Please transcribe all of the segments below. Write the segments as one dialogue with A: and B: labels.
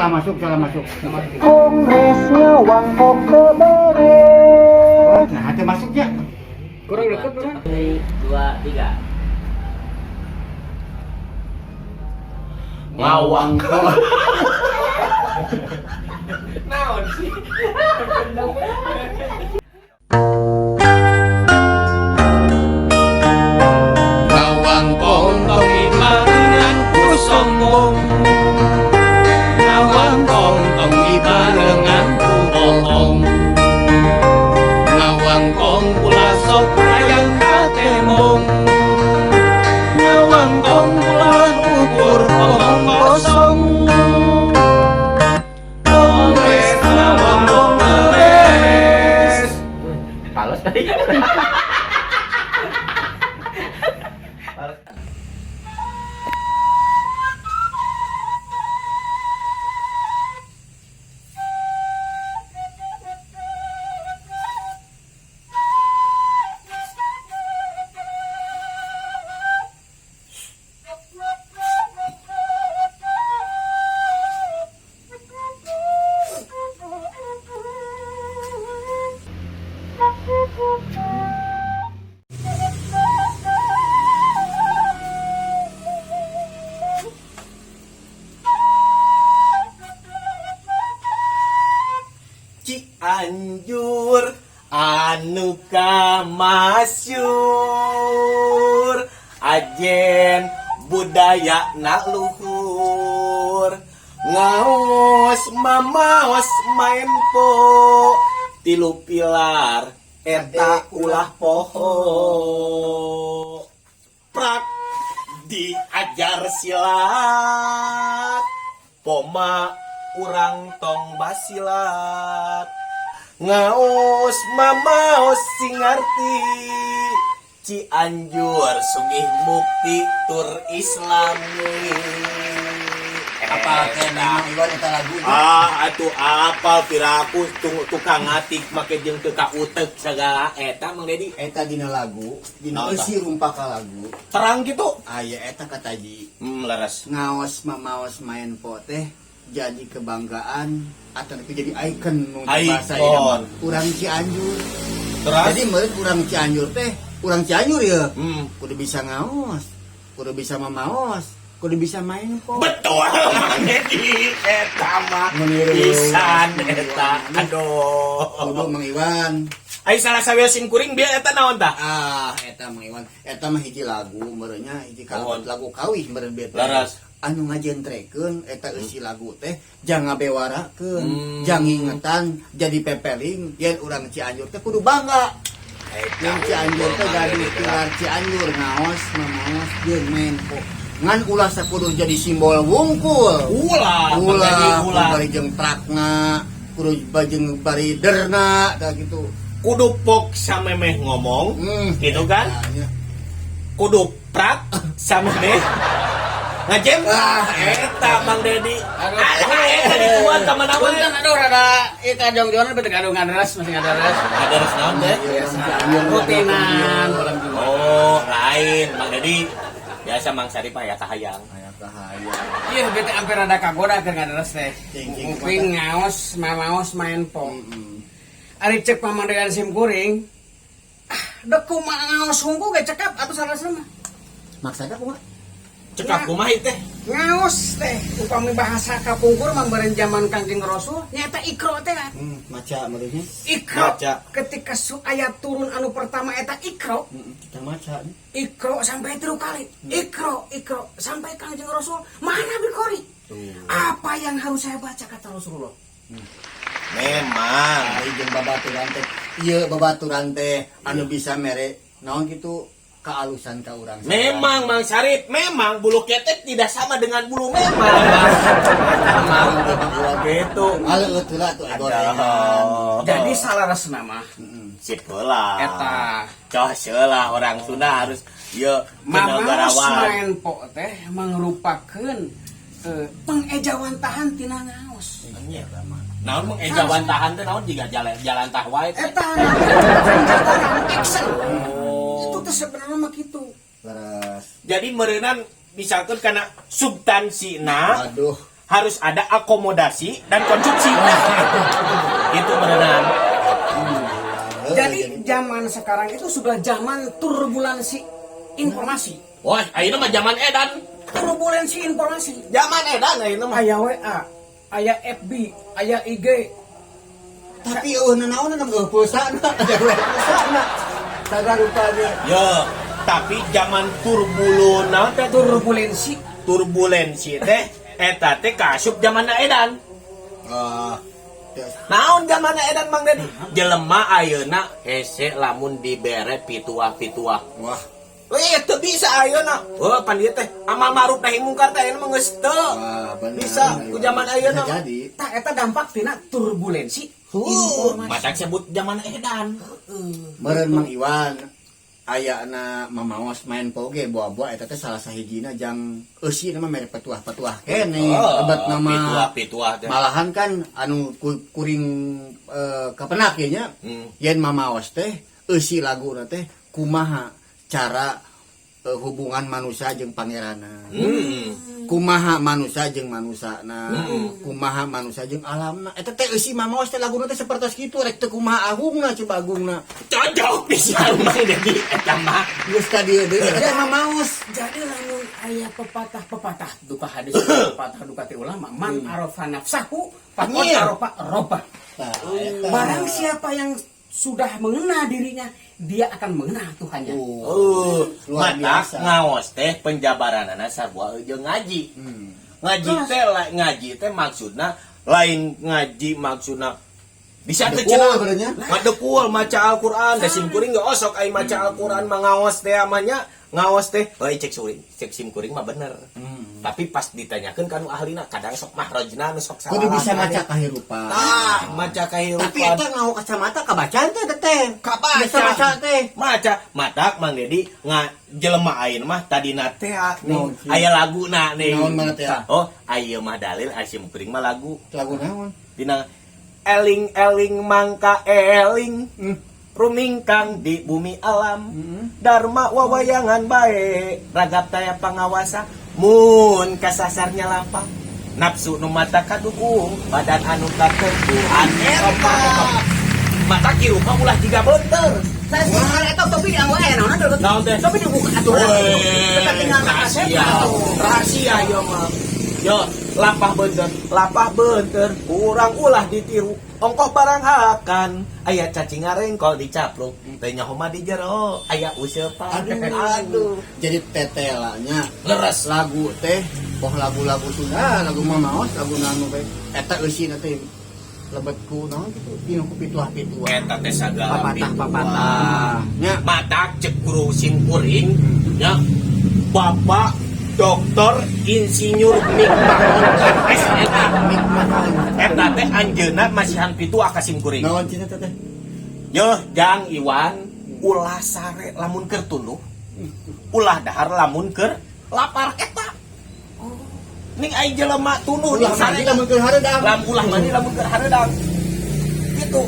A: Salah masuk, salah masuk.
B: Kongres ngawangkong teu beres.
A: Nah, teu masuk ya.
C: Kurang deket mana?
D: Dua, tiga.
E: Ngawang.
C: Naon sih?
E: Ngawangkong tong dibarengan ku sombong. Ngawangkong tong dibarengan ku bohong. Ngawangkong ulah sok hayang ka tembong. Ngawangkong ulah ukur omong kosong. Kongres ngawangkong beres.
D: Fals tadi.
E: Cianjur anu kamasyur, ajen budaya na luhur, ngaos mamaos maenpo tilu pilar eta ulah poho, prak diajar silat, poma urang tong basilat, ngaos mamaos sing ngarti, Cianjur sugih mukti tur islami.
A: Apa teh Mang Iwan eta lagu?
E: Ah, atuh apal, piraku tukang ngatik make jeung teu kautek sagala eta, Mang Dedi.
A: Eta dina lagu, dina
E: Naon tah?
A: eusi rumpaka lagu.
E: Terang gitu.
A: Aya eta kataji.
E: Leres.
A: Ngaos mamaos maen po teh jadi kebanggaan atau jadi ikon mun bahasa ieu
E: Ikon.
A: mah. Urang Cianjur.
E: Terus?
A: Jadi meureun urang Cianjur teh, urang Cianjur ya. Kudu bisa ngaos, kudu bisa mamaos, kudu bisa maen po.
E: Betul, Mang Dedi, eta mah
A: Meniru.
E: pisan eta. Aduh.
A: Kudu, Mang Iwan.
E: Ai salah sawios sim kuring bieu eta naon tah?
A: Ah, eta Mang Iwan, eta mah hiji lagu meureunnya, hiji
E: Naon?
A: kalabat lagu kawih meureun bieu teh.
E: Leres.
A: Anu ngajentrekeun eta eusi lagu teh jang ngabewarakeun, jang ngingetan jadi pepeling yen urang Cianjur teh kudu bangga. Yang Cianjur teh gaduh pilar Cianjur, ngaos, mamaos, jeung maen po. Ngan ulah sakudu jadi simbol wungkul.
E: Ulah, Mang
A: Ulah,
E: Dedi, ulah.
A: kudu bari jeung trakna, kudu bajeng bari derna, kayak gitu.
E: Kudu pok samemeh ngomong, gitu kan?
A: Tanya.
E: Kudu prak samemeh ngajem.
A: Ah.
E: Eta, Mang Dedi. Alah, eta dikuat ka mana wae.
C: Punten, aduh, rada ieu kajong-jongan bete gaduh ngaderes, masih ngaderes.
E: Ngaderes naon teh?
C: Rutinan malam Jumat.
E: Oh, lain, Mang Dedi. Biasa Mang Sarip aya kahayang.
A: Aya kahayang.
C: Iya, bete ampe rada kagoda keur ngaderes teh.
A: Cing, cing.
C: Kuping ngaos, mamaos maen po. Ari cek pamandegan sim kuring. Ah, dek kumaha ngaos hungku ge cekap atuh salasna mah.
A: Maksudnya kumaha?
E: Cekap kumaha ieu teh?
C: Ngaos teh upami bahasa kapungkur mah meureun zaman Kangjeng Rasul nyaeta ikro teh kan.
A: Maca meureunnya.
C: Ikro.
E: Maca.
C: Ketika su ayat turun anu pertama eta ikro.
A: Kita maca nih.
C: Ikro sampai tilu kali. Ikro, ikro sampai Kangjeng Rasul mana bikori? Apa yang harus saya baca, kata Rasulullah?
E: Memang.
A: Ai jeung babaturan teh, ieu babaturan teh anu bisa mere naon kitu kealusan ka urang.
E: Memang, Mang Sarip, memang bulu ketek tidak sama dengan bulu memang. Memang gitu.
A: Aleueut heula tuh gorengan.
C: Jadi salaresna mah
E: Sip heula.
C: eta
E: Cos heula, orang Sunda harus ye
C: mamaos
E: negarawan.
C: maen po teh mangrupakeun pengejawantahan tina ngaos.
E: Naon mengejawantahan teh naon, jiga jalan jalan tah wae teh?
C: Eta penjabaran action.
E: Oh.
C: Itu teh sebenarnya mah kitu.
A: Leres.
E: Jadi meureunan misalkan karena subtansina
A: Aduh.
E: Harus ada akomodasi dan konsumsi. Nah, itu beneran.
C: Jadi zaman sekarang itu sudah zaman turbulensi informasi.
E: Wah, ayeuna mah zaman edan.
C: Turbulensi informasi.
E: Zaman edan ayeuna mah.
C: Aya WA, aya FB, aya IG.
A: Tapi eueuh naon na eueuh pulsana, ada pulsana. Sagala rupa ge.
E: Yo, tapi zaman turbulun naon teh?
C: Turbulensi.
E: Turbulensi teh eta teh kasup zaman edan.
A: Ah.
E: Naon zaman edan, Mang Dedi? Jelema ayeuna hese lamun dibere pituah-pituah.
A: Wah.
E: Weh, teu bisa ayeuna. Oh, pan ieu teh amal ma'ruf nahi mungkar teh ayeuna mah geus teu.
A: Wah, bener.
E: Bisa ku zaman ayeuna.
A: Bisa jadi.
C: Tah, eta dampak tina turbulensi informasi.
E: Matak sebut zaman edan.
A: Meureun Mang Iwan ayana mamaos maenpo ge buah-buah eta teh salah sahijina jang eusi mah mere petuah-petuah kene lebat nama.
E: Pituah-pituah teh.
A: Malahan kan anu kuring kapenak ye nya, yen mamaos teh eusi laguna teh kumaha cara hubungan manusia jeung pangeranna, kumaha manusia jeung manusana, kumaha manusia jeung alamna. Eta teh eusi mamaos teh laguna teh sapertos kitu. Rek teu kumaha agungna, coba agungna.
E: Cocok pisan, Mang Dedi, eta mah.
A: Geus ka dieu deui eta teh mamaos.
C: Jadi lamun aya pepatah-pepatah duka hadis, pepatah duka ti ulama, man arafa nafsahu faqad
E: Iya.
C: arafa rabbah.
A: Tah, eta.
C: Barang siapa yang sudah mengenal dirinya, dia akan mengenal Tuhannya.
A: Oh,
E: Oh,
A: luar
E: matak
A: biasa.
E: ngaos teh penjabaranana sarua jeung ngaji. Ngaji teh ngaji teh maksudna lain ngaji maksudna bisa teu
A: Ngadekul
E: cenah.
A: benernya.
E: Ngadekul maca Al-Qur'an, da sim kuring ge osok ai maca Al-Qur'an mah ngaos teh amanya ngaos teh euy cek suring, cek sim kuring mah bener. Tapi pas ditanyakeun ka nu ahlina kadang sok mahrajna nu sok salah.
A: Kudu bisa maca kahirupan.
E: Tah, maca kahirupan.
A: Tapi eta ngawo kacamata kabacaan teh teh.
E: Kabaca.
A: Bisa maca teh.
E: Maca matak Mang Dedi nga jelema ayeuna mah tadina teh ah, nih
A: Naon sih?
E: Aya laguna nih.
A: Naon mana teh, ah?
E: Oh, aya mah dalil asim kuring mah lagu.
A: Lagu naon?
E: Dina eling-eling mangka eling, rumingkang di bumi alam, dharma wawayangan bae ragap taya pangawasa mun kasasarnya lapang nafsu nu mata kadugung badan anu katentuan. Eta mata kirupa ulah jiga beunteur.
C: Saya sekarang eta topi yang wae naon atuh.
E: Naon teh?
C: Topi dibuka atuh. Kita tinggal
E: Rahasia,
C: kasep atuh.
E: Rahasia yo mah. Yo, lapah beunteur, lapah beunteur, kurang ulah ditiru. Ongkoh barang hakan, aya cacing ngarengkol dicapluk, teu nyaho mah di jero, aya useupan.
A: Aduh.
E: Aduh.
A: Jadi tetelanya
E: Leres.
A: Lagu teh, poh lagu-lagu Sunda, lagu mamaos, lagu nanu teh. Eta eusina teh lebet ku naon gitu, dinu ku pituah-pituah.
E: Eta teh sagala
A: Papatah-papatah. Nya.
E: Matak cek guru sim kuring, ya. Bapak Doktor Insinyur Mikmahon MS eta.
A: Mikmahon.
E: Eta teh anjeunna masihan pituah ka sim kuring.
A: Naon cenah teh?
E: Yo, Jang Iwan, ulah sare lamun keur tunduh. Ulah dahar lamun keur lapar eta. Ning ai jelema tunduh
A: Ulah
E: ning sare
A: mandi lamun keur hareudang.
E: Lam ulah mandi lamun keur hareudang. Gitu.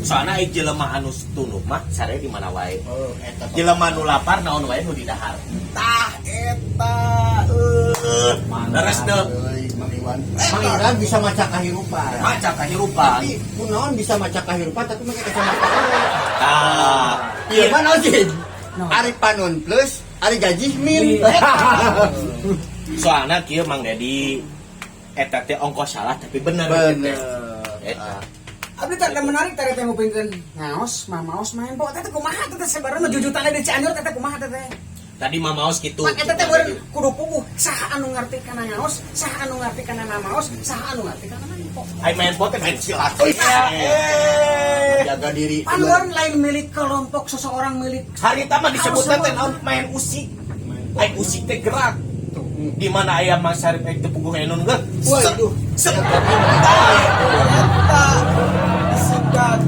E: Soalna ai jelema anu tunduh mah sare di mana wae.
A: Oh, eta.
E: Jelema nu lapar naon wae nu didahar. Tah eta leres teu?
A: Euy, Mang Iwan. Mang Iwan bisa maca kahirupan.
E: Maca kahirupan.
A: Tapi kunaon bisa maca kahirupan tapi make kacamata.
E: Tah.
A: Iya mana sih?
C: No.
A: Ari panon plus, ari gaji min.
E: Soalna kieu, Mang Dedi, eta teh ongkos salah tapi bener.
A: Bener.
E: Eta.
C: Abdi teh menarik teh teh ngupingkeun ngaos, mamaos maenpo teh teh kumaha teh teh sebenarnya jujutanna di Cianjur teh teh kumaha teh teh.
E: Tadi mamaos gitu.
C: Pan eta teh meureun kudu puguh saha anu ngarti kana ngaos, saha anu ngarti kana mamaos, saha anu ngarti kana maenpo.
E: Ai maenpo teh main silat.
A: Oh, iya.
E: Eh.
A: Jaga diri.
C: Pan meureun lain milik kelompok seseorang milik
E: Harita mah disebutna
C: Harus
E: teh naon main usik. Ai usik teh gerak. Di mana aya Mang Sarip ai teu puguh enun geus.
A: Waduh.
E: Set. Eta. Sikat.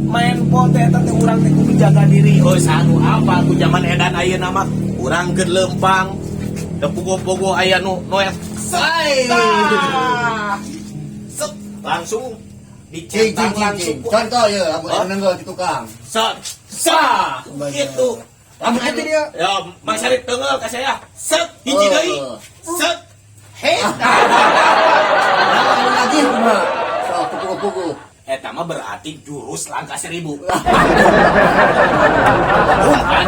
E: Maenpo teh eta teh urang teh kudu jaga diri. Oh, sanu apa ku zaman edan ayeuna mah urang keur leumpang. Da puguh-puguh aya nu noel.
A: Hai.
E: Tah. Set. Langsung
A: Cing cing
E: dicetak
A: cing cing.
E: langsung ku
A: Contoh ya, lamun
E: Oh.
A: nenggel di tukang.
E: Set. Sah.
A: Bener.
E: Gitu.
A: Lamun itu dia.
E: Ya, Mang Sarip tenggel ka saya. Set, hiji
A: Oh.
E: deui. Set. He. Sarip.
A: Nah, lagi kumaha? Sok pugu-pugu.
E: Eta mah berarti jurus langkah 1000. Kan?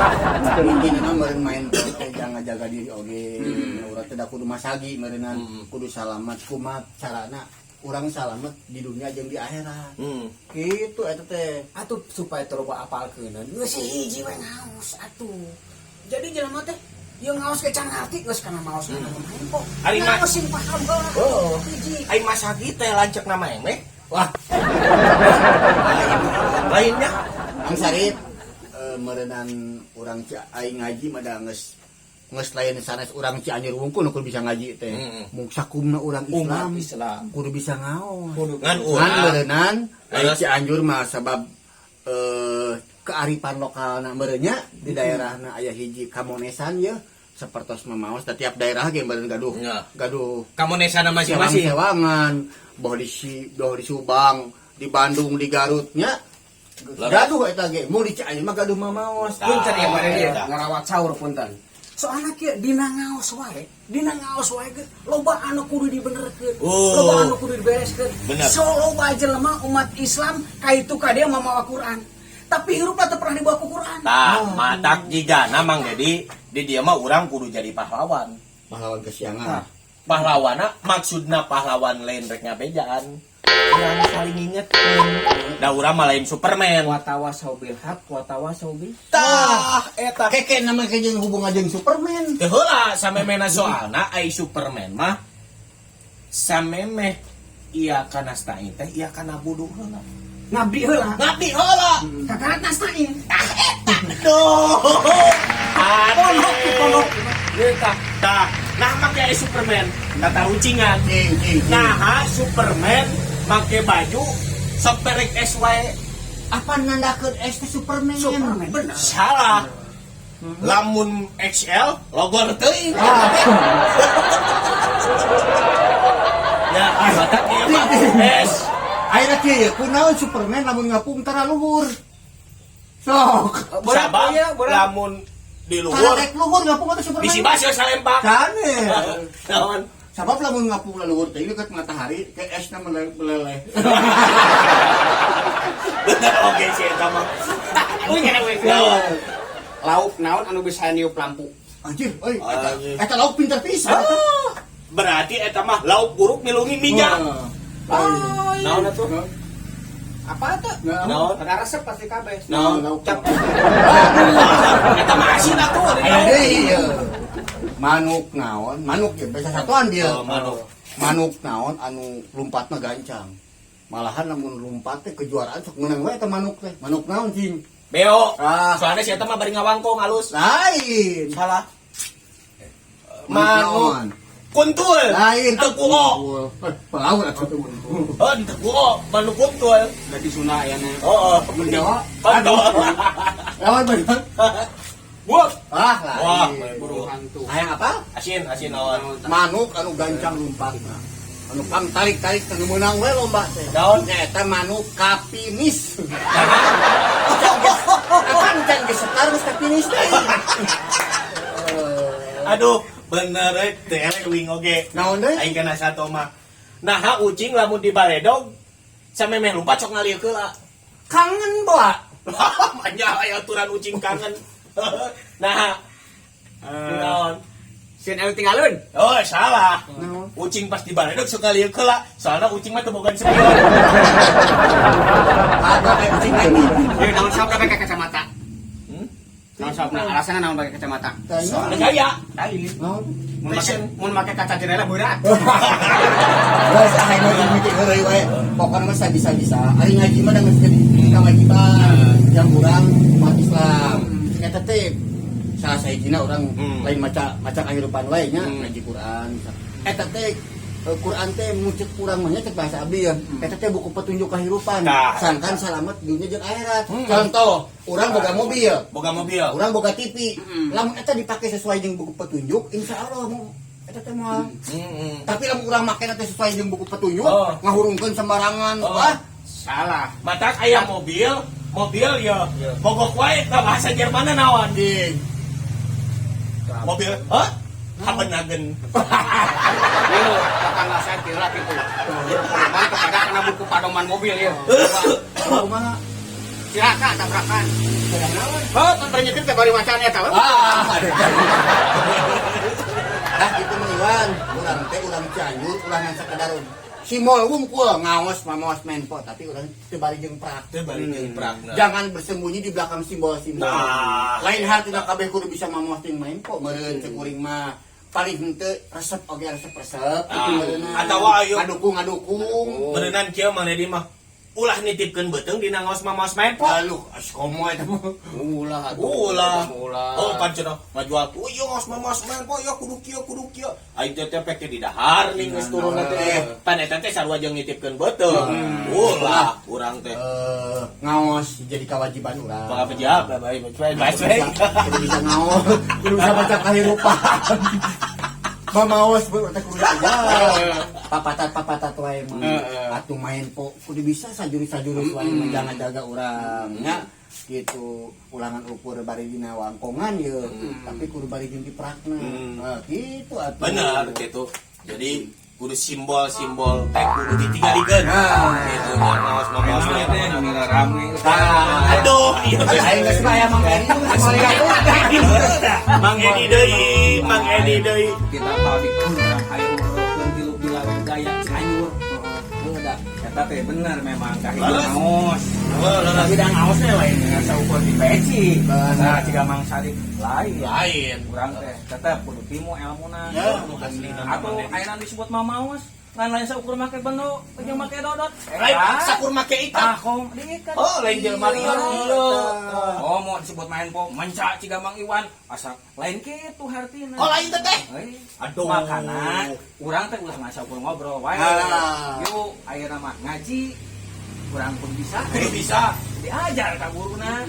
A: Intinya mah meureun main teh jangan jaga diri oge. Urang teh da kudu masagi meureunnan, kudu salamet, kumaha carana urang salamet di dunia jeung di akhirat. Gitu eta teh.
C: Atuh supaya teu loba apalkeuneun geus hiji we ngaos atuh. Jadi jelema teh ieu ngaos ge can ngarti, geus kana maos kana main po.
E: Ari mah-
C: Ngaos sing paham heula.
E: Oh.
C: Hiji.
E: Ai masagi teh lanceuk nama emeh.
A: Wah,
E: Lainnya.
A: Mang Sarip, meureunan urang aing ngaji mah da geus geus lain sanes urang Cianjur wungkul nu kudu bisa ngaji teh. Mung sakumna urang Islam,
E: Umat Islam.
A: Kudu bisa ngaos.
E: Ngan
A: Ngan
E: urang.
A: meureunan aing
E: Terus?
A: Cianjur mah sabab kearifan lokalna meureunnya di daerahna aya hiji kamonesan ye sapertos mamaos da tiap daerah ge meureun gaduh
E: Ya.
A: gaduh
E: Kamonesana masing-masing.
A: sewang-sewangan, boh di Subang, di Bandung, di Garut nya gaduh eta ge. Mun di Cianjur mah gaduh mamaos.
C: Punten ya pada dia
E: Tah.
C: ngarawat sahur, punten. Soalnya kieu dina ngaos wae, dina ngaos wae ge loba anu kudu dibenerkeun,
E: Oh.
C: loba anu kudu dibereskeun.
E: Bener.
C: So loba jelema umat Islam kaitu ka dia mamawa Quran. Tapi hirupna teu pernah dibawa ku Quran.
E: Tah, matak jigana Mang Dedi, di dieu mah urang kudu jadi pahlawan.
A: Pahlawan kesiangan.
E: Pahlawana maksudna pahlawan lain rek ngabejaan. Urang saling ngingetkeun. Da urang mah lain Superman.
C: Watawasau bil haq, watawasau bil
E: Tah, eta.
A: Keke nama jeung hubungan jeung Superman.
E: Teu heula samemehna, soalna ai Superman mah samemeh iya kana nasta'in teh iya kana buduh heula.
C: Ngabdi heula.
E: Ngabdi heula.
C: Kakarat nasta'in.
E: Tah eta. Duh.
C: Pondok di pondok.
E: Tah, tah. Nah, make ai Superman tatarucingan.
A: Cing, cing, cing.
E: Nah, Superman make baju sok perek es wae.
A: Apa nandakeun es teh Superman?
C: Superman bener.
E: Salah. Lamun XL logor teuing. Ya, batak ieu mah S.
A: Ayeuna kieu ye, kunaon Superman lamun ngapung tara luhur? Sok.
C: Berat,
E: Sabab
C: iya, berat.
E: lamun di
A: Tara
E: luhur
A: rek luhur ngapung atau Superman?
E: bisi baseuh salempak.
A: Kane.
E: Naon?
A: Sabab lamun ngapung luhur teh dekat matahari ke esna meleleh.
E: Bener oge sih eta mah.
C: Euy ngene we.
E: Naon?
C: Lauk naon anu bisa niup lampu?
A: Anjir, euy, eta,
E: Anjir.
A: eta lauk pinter pisan.
E: Ah, berarti eta mah lauk buruk milungi minyak.
A: Wah.
E: Naon atuh?
C: Apa tuh?
E: Naon?
C: Ada resep pasti kabeh.
E: Naon?
A: Lauk.
E: Cap. Eta mah asin atuh.
A: Aya deui ieu. Manuk naon? Manuk ya biasa satuan dia.
E: Oh, manuk.
A: Manuk naon anu lompatna gancang. Malahan lamun lompat teh kejuaraan sok meunang we eta manuk teh. Manuk naon, cing?
E: Beo.
A: Ah.
E: Soalnya si eta mah bari ngawangkong halus.
A: Lain.
E: Salah.
A: Manuk naon?
E: Manuk kuntul.
A: Lain.
E: Teu kuo.
A: Eh, pelaut atuh teu kuntul.
E: Oh, teu kuo, manuk kuntul.
C: Berarti Sunda ayana.
E: Oh, oh.
A: Mun Jawa?
E: Kontol.
A: Lawan bener.
E: Buat.
A: Ah,
E: Wah,
A: lain.
C: Burung hantu.
A: Hayang apa?
E: Asin, asin naon?
A: Manuk anu gancang lompatna. Anu pang tarik-tarik anu meunang we lomba teh.
E: Naon?
A: Nya eta manuk kapinis. Akan can geus setar geus kapinis teh.
E: Aduh, bener euy, teu eleh uing oge.
A: Naon deui?
E: Aing kana sato mah. Nah, ucing lamun dibaledog samemeh lumpat sok ngalieu heula.
A: Kangen boa.
E: Banyak aya aturan ucing kangen. Nah, naon?
C: Sieun anu tinggalun.
E: Oh, salah.
A: Naon?
E: Ucing pas dibaledog sok ngalieu heula. Soalna ucing mah teu boga spion.
A: Ada kayak ucing lagi.
C: Ieu naon sabab pakai kacamata?
E: Hmm?
C: Naon sababna? Alasanna naon pakai kacamata?
E: Soalna gaya.
C: Lain.
A: Naon?
C: Mun make kaca jendela berat.
A: Geus ah aing mah mikir heureuy we. Pokona mah sabisa-bisa. Ari ngaji mah da geus jadi kewajiban yang urang umat Islam. Eta teh salah sahijina urang lain maca maca kehidupan wae nya ngaji Quran. Eta teh Quran teh mun cek urang mah nya, cek bahasa abdi ya. Eta teh buku petunjuk kehidupan.
E: Nah.
A: Sangkan salamet dunia jeung akhirat. Contoh, urang boga mobil.
E: Boga mobil.
A: Urang boga TV. Lamun eta dipake sesuai jeung buku petunjuk, insya Allah mau eta teh moal. Tapi lamun urang make teh sesuai jeung buku petunjuk, ngahurungkeun sembarangan, wah,
C: Salah.
E: Matak aya mobil, mobil ya. Mogok wae ka bahasa Jermanna naon?
A: Anjing.
E: Mobil, hah? Habenagen.
C: Ieu tetangga saya tira gitu. Berkorban kepada kena buku padoman mobil ya.
A: Kumaha?
C: Cilaka tabrakan. Oh, tanpa nyetir teh bari macan eta.
A: Ah, nah gitu mah Iwan, urang teh urang Cianjur, ulah ngan sakadar simbol wungkul ngaos mamaos menpo, tapi urang teu bari jeung prak.
E: Teu bari jeung prakna.
A: Jangan bersembunyi di belakang simbol-simbol.
E: Nah.
A: Lain hal tidak kabeh kudu bisa mamaos jeung maenpo, meureun cek kuring mah. Paling henteu resep oge resep-resep gitu meureunna.
E: Atawa ayo.
A: Ngadukung-ngadukung.
E: Meureunan kieu Mang Dedi mah ulah nitipkeun beuteung dina ngaos mamaos maenpo.
A: Aduh, as komo eta mah.
C: Ulah atuh.
E: Ulah.
C: Ulah.
E: Oh, pan cenah ngajual. Oh, ieu ngaos mamaos maenpo ya kudu kieu kudu kieu. Aing teh teh pek di dahar nih geus turun teh. Pan eta teh sarua jeung nitipkeun beuteung. Ulah urang teh.
A: Eh, ngaos jadi kewajiban urang.
E: Maka pejab bae bae bae bae.
A: Kudu bisa ngaos, kudu bisa baca kahirupan. Mamaos bu teh kudu aja. Papatat-papatat wae mah. Atuh main po kudu bisa sajurus-sajurus wae mah jangan jaga urang nya. Gitu ulangan ukur bari dina wangkongan ye, tapi kudu bari jeung diprakna. Nah, gitu atuh.
E: Bener gitu. Jadi kudu simbol-simbol teh kudu ditinggalikeun.
A: Nah.
E: Gitu nya ngaos mamaos
C: Emang teh
E: maenpo.
C: nu rame.
A: Tah.
E: Aduh, iya.
A: Aing geus aya Mang Edi geus
E: Mang Edi deui, Mang Edi deui.
C: Kita tahu di kurang ayo ngobrolkeun tilu bila budaya Cianjur. Heuh da eta teh bener memang kahiji
E: Leres.
C: ngaos. Tapi da ngaos teh lain saukur di peci. Nah, ciga Mang Sadik lain.
E: Lain.
C: Urang teh tetep kudu timu elmuna.
A: Ya,
C: Atau ayeuna disebut mamaos, lain-lain saukur make bendo jeung make dodot.
E: Lain sakur make ikat.
C: Tah kong diikat.
E: Oh, lain jelema lieur.
C: Iya. Oh, mau disebut main po menca ciga Mang Iwan asa lain kitu hartina.
E: Oh, lain teh teh.
C: Heuy.
E: Aduh.
C: Makana urang teh ulah ngasa ukur ngobrol wae.
A: Ah.
C: Yuk, ayeuna mah ngaji. Urang pun bisa.
E: Kudu bisa.
C: Diajar ka guruna.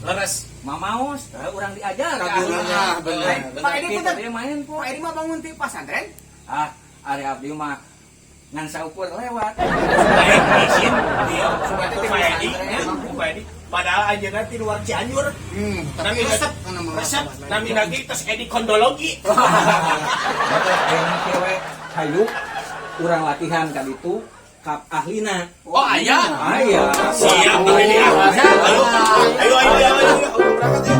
E: Leres.
C: Mamaos, urang diajar
A: Ka guruna, bener.
C: Pak Edi teh main po.
F: Pak Edi mah bangun ti pasantren.
C: Ah, ari abdi mah ngan saukur lewat.
E: Lain isin dia ku Pak Edi, ku Pak Edi. Padahal anjeunna ti luar Cianjur.
A: Tapi resep kana mah.
E: Resep nami lagi tos Edi Kondologi.
C: Bapak ayeuna kieu we hayu urang latihan ka ditu ka ahlina.
E: Oh, aya.
C: Aya.
E: Siap Mang Edi. Ayo ayo ayo ayo. Ayo berangkat ya.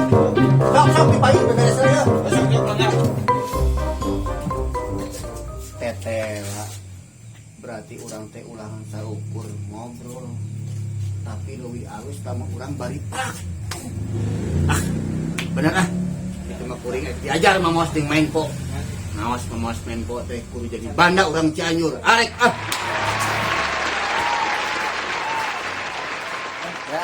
A: Sok sok dipayu beberes ya.
E: Besok yuk berangkat.
A: Tetela. Berarti urang teh ulangan saukur ngobrol. Tapi leuwih alus lamun urang bari prak. Ah, bener ah. Itu mah kuring diajar mamaos jeung main po. Ngaos mamaos main po teh kudu jadi banda urang Cianjur. Arek ah. Ya,